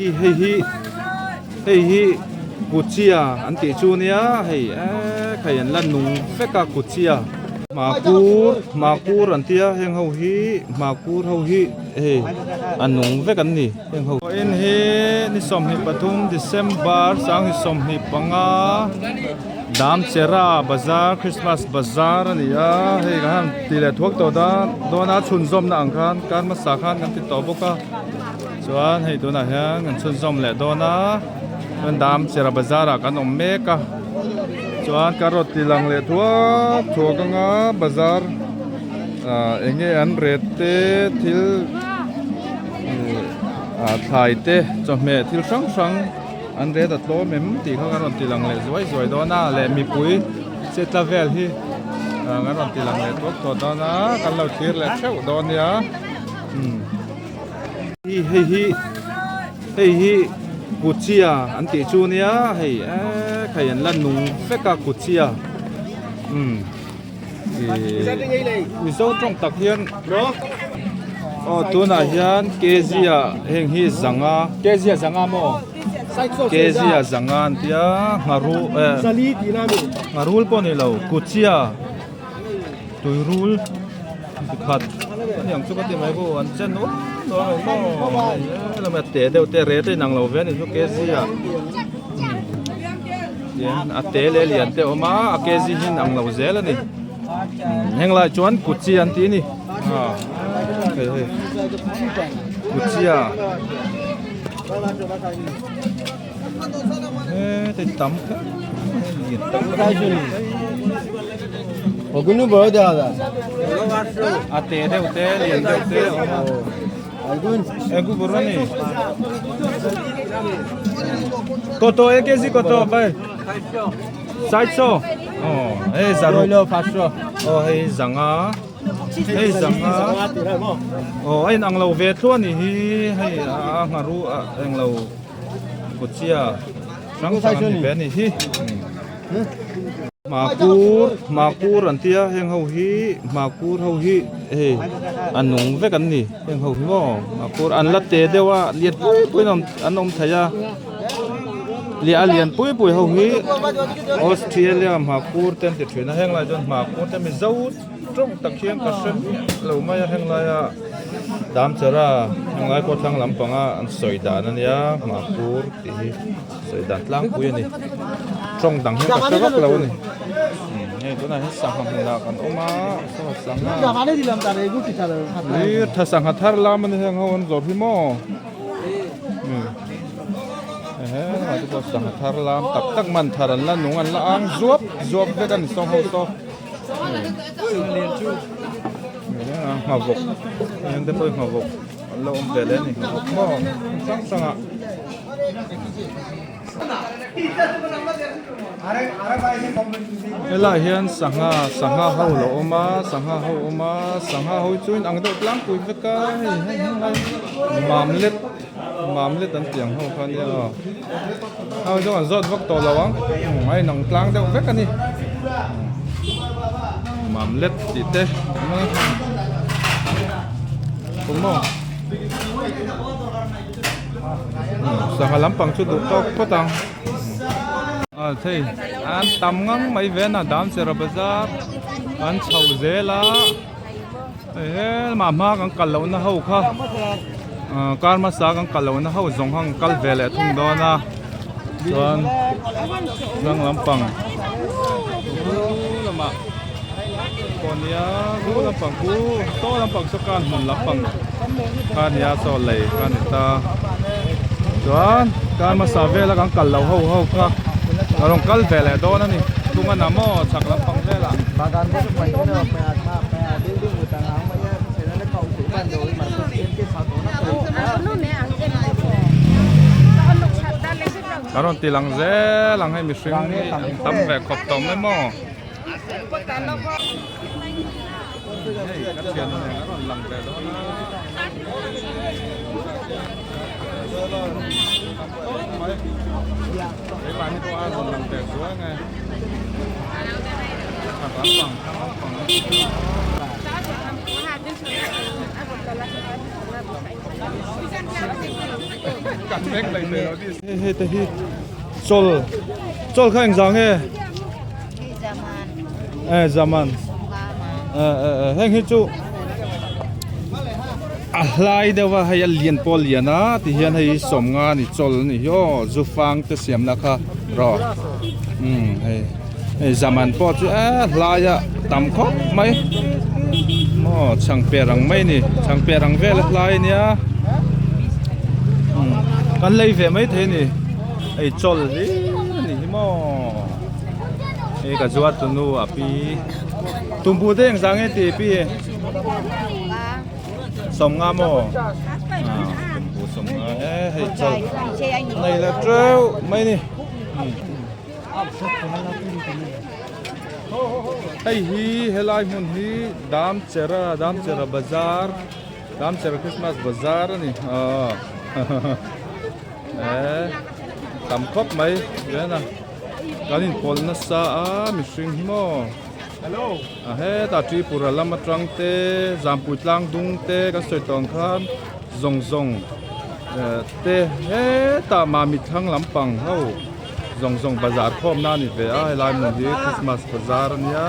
Hi hei hi hei hi kuchia an tih chu nia hei eee hei an la nung vek a kuchia hmakur hmakur an tia heng ho hi hmakur ho hi hei a nung vek an ni heng ho in hi ni 23 December 2025 Damchera bazar Christmas bazar a ni a hei kan han ti leh thuak tawh dawn a chhunzawmna ang khan kar hmasa khan kan ti tawh bawk a. Chuan hei tunah hian kan chhunzawm leh dawn a chuan Damchera bazar ah kan awm mek a chuan ka rawt ti lang leh thuak thuak anga bazar ah eng nge an ret te thil ih ah thlai te chawhmeh thil hrang hrang an ret a tlawm em tih kha kan rawn ti lang leh zuai zuai dawn a leh mipui che tla vel hi ah kan rawn ti lang leh thuak thuak dawn a kan lo thlir leh theuh dawn nia umm. Hi hei hi hei hi kuchia an tih chu nia hei eee hei an la nung vek a kuchia umm ihh mizo tawng tak hian aw tunah hian kg ah heng hi zanga kg ah zanga maw kg ah zanga an tia ngharu eh ngharul pawh ni lo kuchia. Tuirul pakhat aniang chu ka ti mai bu an chen nual nual mai maw hei helama te deuh te rate a inang lo ve a ni chu kg ah tian a te leh a lian te a awm a a kg hi inang lo zel a ni heng lai chuan kuchi an ti a ni hei hei kuchia he tam kher mai tam tak a ni. A te deuh te lian deuh te a awm a egu bawrh a ni koto e kg koto bai side saw aw hei zaruk aw hei zanga hei zanga aw a inang lo ve thluah a nih hi hei a ngharu a englo kuchia hrang hrang an ni ve a nih hi. Hmakur hmakur an tia heng ho hi hmakur ho hi hei a nung vek an ni heng ho hi maw hmakur an la te deuh a lian pui pui in an awm thei a lian a lian pui pui ho hi Australia hmakur te an ti thin a heng lai chuan hmakur te mizo tawng tak hian ka hre miah lo mai a heng laia Damchera heng lai pawh thlang lampanga an sawi dan a nia hmakur tih hi. Sawi dan tlangpui a ni. Tawng dang hian ka hre vak lo a ni. Hei tunah hian sangha hmunah kan awm a, saw sangha ih tha sangha thar lam a ni heng ho an zawrh hi maw ehe hengah te pawh sangha thar lam tak tak man thar an la nung an la ang zuap zuap vek a ni saw ho saw nghavawk heng te pawh hi nghavawk an la awm ve leh a ni nghavawk maw hrang hrang ah. Helaiah hian sangha sangha ho lo awm a sangha ho awm a sangha ho chu in ang deuh tlangpui vek a hei heng heng lai mamlet mamlet an tih ang ho kha ania aw hau zawng an zawt vak tawh lo ang a inang tlang deuh vek a ni mamlet tih te awm a. Sangha lampang chu duh tawk phawt ang a thei an tam ngang mai ve na Damchera bazar kan chho zel a hei helmah hma kan kal lohna ho kha ah kar hmasa kan kal lohna ho zawng kha an kal ve leh thung dawn a chuan tlang lampang lamah pawh nia chu lampang chu saw lampang saw khan hmun lampang kha nia saw lei kha ni ta chuan kar hmasa vela kan kal lo ho ho kha a rawn kal ve leh dawn a ni tung a na maw chhak lampang velah. A rawn ti lang zel ang hei mihring hi an tam ve khawp tawh mai maw. Hei ka thian nen a rawn lang ve dawn a. Keimahni pawh a rawn lang ve zuai nge. Thla lampang thla lampang. Hei hei te hi chawl chawl kha engzah nge e zaman e e e heng hi chu a hlai deuh a hei a lian pawh a lian a ti hian hei hi sawmnga a ni chawl a nih hi aw zufang te siamna kha rawh umm hei hei zaman pawh chu e hlai a tam khawp mai maw chhangper ang mai a ni chhangper ang vel a hlai a nia umm kan lei ve maithei a ni hei chawl hlir a nih hi maw hei ka zuar tunu a pi tumbu te engzah nge tih pi. Sawmnga maw? Ah, tumbu sawmnga e hei chawl nei la teuh mai ni. Hei hi helai hmun hi Damchera Damchera bazar Damchera Christmas bazar a ni ah e tam khawp mai ven a kan inpawlh nasa a mihring hi maw. A hetah Tripura lam atang te Zampui tlang dung te kan sawi tawh ang khan zawng zawng te hetah Mami thlang lampang ho zawng zawng bazar khawmna a ni ve a helai hmun hi Christmas bazar a nia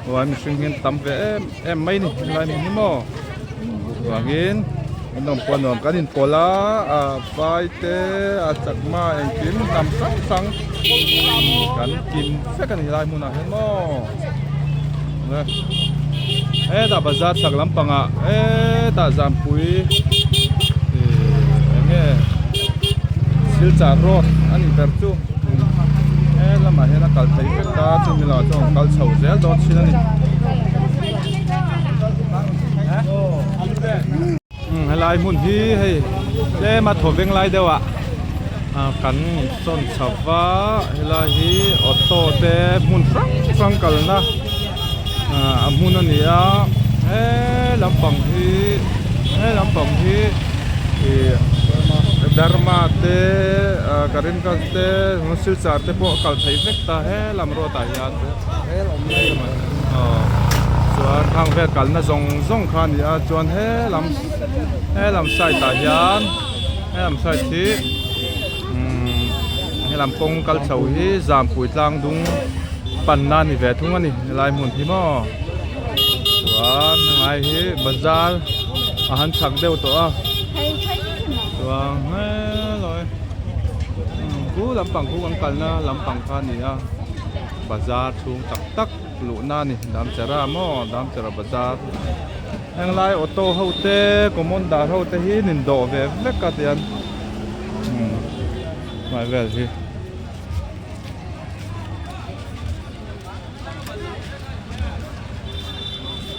chuan mihring hian tam ve em em mai a ni helai hmun hi maw chuvangin an awm pawh nuam kan inpawlh a a vai te a chakma engkim hnam hrang hrang kan kim vek a ni helai hmunah hian maw hetah bazar chhak lampangah hetah zampui ih eng nge silchar road a nih ber chu he lamah hian a kal theih vek a chumi lamah chuan a kal chho zel dawn thin a ni. Helai hmun hi hei tlem a thawveng lai deuh ah kan sawn chho va helai hi auto te hmun hrang hrang kalna a hmun a ni a he lampang hi he lampang hi ih Burma te Karimganj te Silchar te pawh a kal theih vek ta he lam road ah hian. Chuan khang vel kalna zawng zawng kha a ni a chuan he lam he lam side ah hian he lam side hi umm he lam kawng kal chho hi Zampui tlang dung panna a ni ve thung a ni helai hmun hi maw chuan helai hi bazar a han chak deuh tawh a chuan helai khu lampang khu kan kalna lampang kha a ni a. Bazar chhung tak tak luhna a ni Damchera maw Damchera bazar henglai auto ho te common dar ho te hi nin dawh ve vek a tian umm hmai vel hi.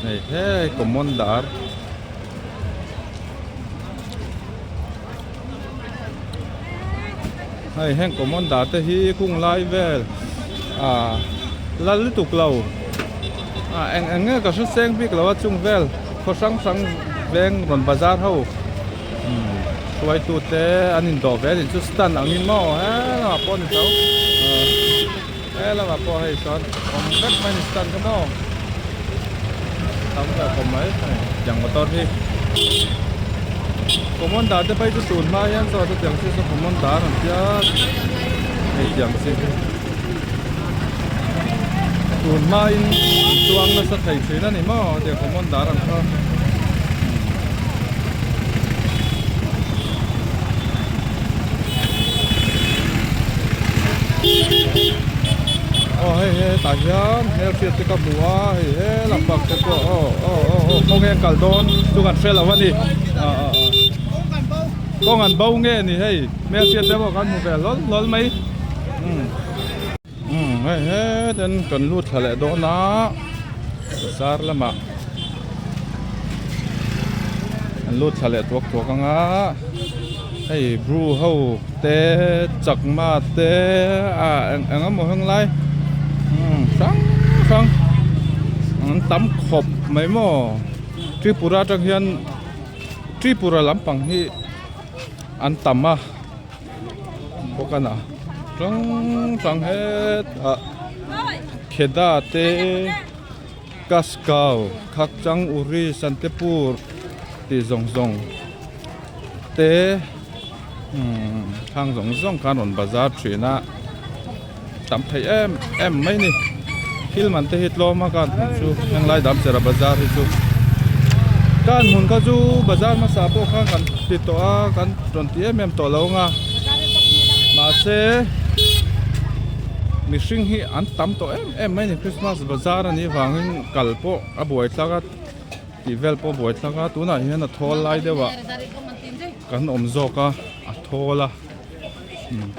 Hei he common dar. Hei heng common dar te hi kung lai vel ah la lutuk lo ah eng eng nge ka hre seng bik lo a chung vel khaw hrang hrang veng rawn bazar ho umm hruaitu te an indawh ve a ni chu stand ang in maw he lamah pawh a ni tho he lamah pawh hei chuan awm vek mai a ni stand kha maw tam ve khawp mai hei tiang motor hi common dar te phei chu tun hma hian saw chutiang chi chu common dar an tia hei tiang chi hi tun hma in chuang nasa thei thin a ni maw tiang common dar ang kha. Aw hei hei hetah hian hmelhriat te ka hmu a hei he lampang te pawh aw aw aw aw kawng eng kal dawn chu kan hre lo a ni ah ah ah kawng an bo nge ni hei hmelhriat te pawh kan hmu ve hlawl hlawl mai umm umm hei heten kan lut thla leh dawn a bazar lamah an lut thla leh tuak tuak ang a. Hei bru ho te chakma te ah eng eng emaw heng lai umm hrang hrang an tam khawp mai maw Tripura atang hian Tripura lampang hi an tam a bawk a na hrang hrang hetah kheda te Kaskau Khakchang Uri Santipur tih zawng zawng. te umm khang zawng zawng khan rawn bazar thin a tam thei em em mai ni thil man te hi tlawm a kan hmun chu henglai Damchera bazar hi chu kan hmun kha chu bazar hmasa pawh khan kan ti tawh a kan rawn ti em em tawh lo ang a mahse mihring hi an tam tawh em em mai ni Christmas bazar anih vangin kal pawh a buai thlak a tih vel pawh a buai thlak a tunah hian a thawl lai deuh ah kan awm zawk a a thawl a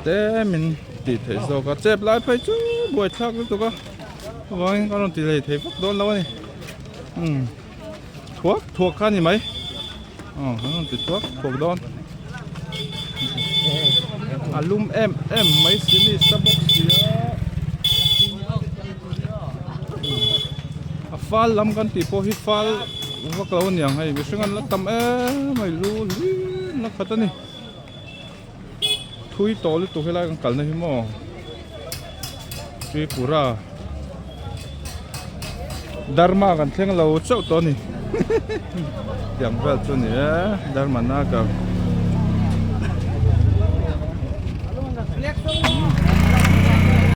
tlem in tih theih zawk a chep lai phei chu buai thlak lutuk a chuvangin ka rawn ti lei thei vak dawn lo a ni umm thuak thuak kha a ni mai aw kan rawn ti thuak thuak dawn a lum em em mai si ni sa bawk si a a fal lam kan tih pawh hi fal vak lo a niang hei mihring an la tam em mai lu hlim la khat a ni. Thui tawh lutuk helai kan kalna hi maw Tripura Dharma kan thleng lo chauh tawh a ni tiang vel chu a ni e Dharma Nagar.